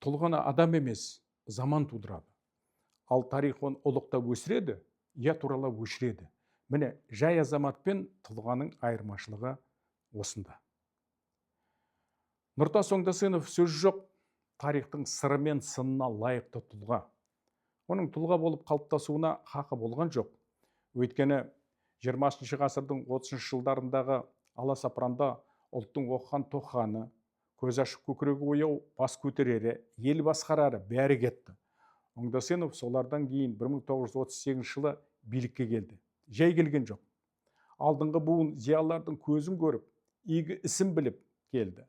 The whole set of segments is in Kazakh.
Тұлғаны адам емес, заман тудырады. Ал тарих оны ұлықтап өсіреді, я туралап өшіреді. Міне, жай азамат пен тұлғаның айырмашылығы осында. Нұртас Оңдасынов, сөз жоқ, тарихтың сыры мен сынына лайықты тұлға. Оның тұлға болып қалыптасуына хақы болған жоқ. Өйткені 20 ғасырдың 30 жылдарындағы аласапыранда ұлттың оқыған тоқығаны, көз ашық, көкірегі ояу, бас көтерері, ел басқарары бәрі кетті. Оңдасынов солардан кейін 1938 жылы билікке келді. Жай келген жоқ. Алдыңғы буын зиялылардың көзін көріп, игі ісін біліп келді.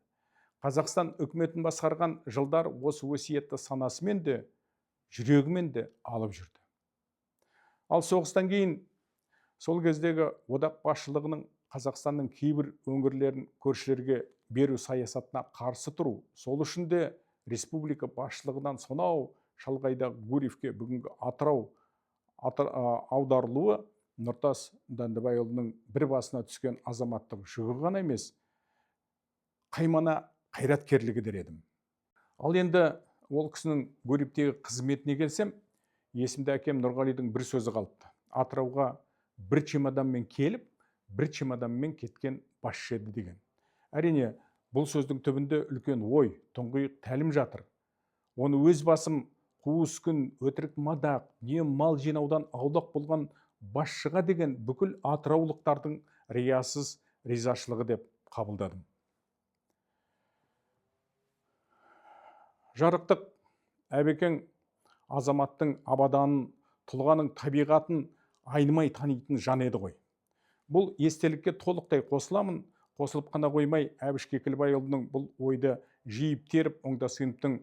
Қазақстан үкіметін басқарған жылдар осы өсиетті санасымен де, жүрегімен де алып жүрді. Ал соғыстан кейін сол кездегі одақ басшылығының Қазақстанның кейбір өңірлерін көршілерге беру саясатына қарсы тұру, сол үшін де республика басшылығынан сонау шалғайдағы Гурьевке, бүгінгі Атырау, аударылуы Нұртас Дәндібайұлының бір басына түскен азаматтық жүгі ғана емес, қаймана қайраткерлігі дер едім. Ал енді ол кісінің Гурьевтегі қызметіне келсем, есімде әкем Нұрғалидың бір сөзі қалыпты: «Атырауға бір чемоданмен келіп, бір чемоданмен кеткен басшы еді», – деген. Әрине, бұл сөздің түбінде үлкен ой, тұңғиық тәлім жатыр. Оны өз басым қуыс күн, өтірік мадақ, не мал жинаудан аулақ болған басшыға деген бүкіл атыраулықтардың риясыз ризашылығы деп қабылдадым. Жарықтық Әбекең азаматтың абаданын, тұлғаның табиғатын айнымай танитын жан еді ғой. Бұл естелікке толықтай қосыламын. Қосылып қана қоймай, Әбіш Кекілбайұлының бұл ойды жиып теріп, Оңдасыновтың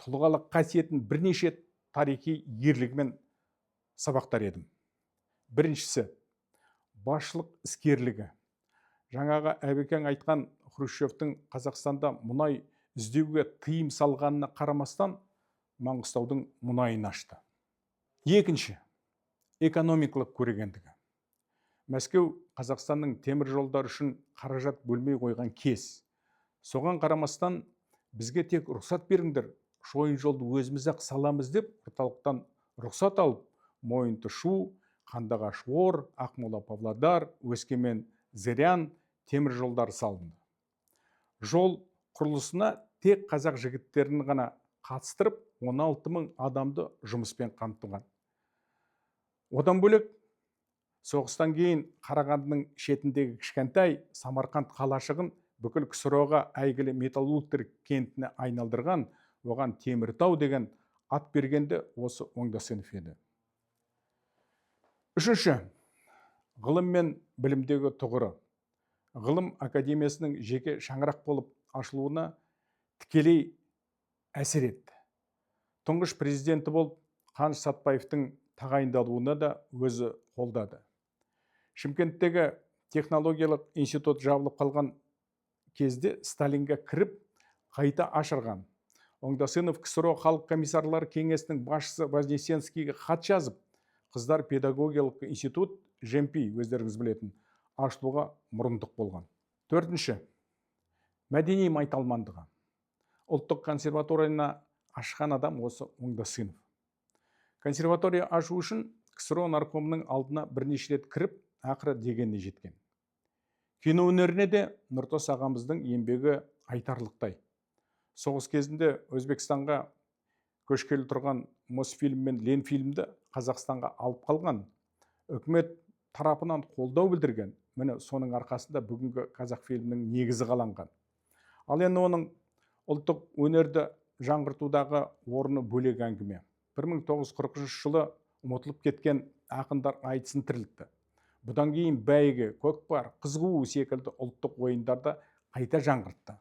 тұлғалық қасиетін бірнеше тарихи ерлігімен сабақтар едім. Біріншісі – басшылық іскерлігі. Жаңағы Әбекең айтқан Хрущевтің Қазақстанда мұнай іздеуге тыйым салғанына қарамастан, Маңғыстаудың мұнайын ашты. Екінші – экономикалық көрегендігі. Мәскеу Қазақстанның темір жолдары үшін қаражат бөлмей қойған кез. Соған қарамастан, бізге тек рұқсат беріңдер, шойын жолды өзіміз ақ саламыз деп, орталықтан рұқсат алып, Мойынты – Шу, Қандыағаш – Ор, Ақмола – Павлодар, Өскемен – Зырян темір жолдары салынды. Жол құрылысына тек қазақ жігіттерін ғана қатыстырып, 16 мың адамды жұмыспен қамтыған. Одан бөлек, соғыстан кейін Қарағандының шетіндегі кішкентай Самарқанд қалашығын бүкіл КСРО-ға әйгілі металлургтер кентіне айналдырған, оған Теміртау деген ат берген де осы Оңдасынов еді. Үшінші – ғылым мен білімдегі тұғыры. Ғылым академиясының жеке шаңырақ болып ашылуына тікелей әсер етті. Тұңғыш президенті болып Қаныш Сәтбаевтың тағайындалуына да өзі қолдады. Шымкенттегі технологиялық институт жабылып қалған кезде Сталинге кіріп, қайта ашырған. Оңдасынов КСРО халық комиссарлар кеңесінің басшысы Вознесенскийге хат жазып, қыздар педагогикалық институт, ЖЭМПИ, өздеріңіз білетін, ашылуға мұрындық болған. Төртінші – мәдени майталмандығы. Ұлттық консерваторияны ашқан адам осы Оңдасынов. Консерватория ашу үшін КСРО наркомының алдына бірнеше рет кіріп, ақыры дегеніне жеткен. Кино өнеріне де Нұртас ағамыздың еңбегі айтарлықтай. Соғыс кезінде Өзбекстанға көшкелі тұрған Мосфильм мен Ленфильмді Қазақстанға алып қалған, үкімет тарапынан қолдау білдірген. Міне, соның арқасында бүгінгі Қазақфильмнің негізі қаланған. Ал енді оның ұлттық өнерді жаңғыртудағы орны бөлек әңгіме. 1943 жылы ұмытылып кеткен ақындар айтысын тірілтті. Бұдан кейін бәйге, көкпар, қыз қуу секілді ұлттық ойындарды қайта жаңғыртты.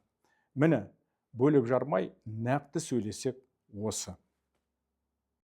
Міне, бөліп жармай нақты сөйлесек, осы.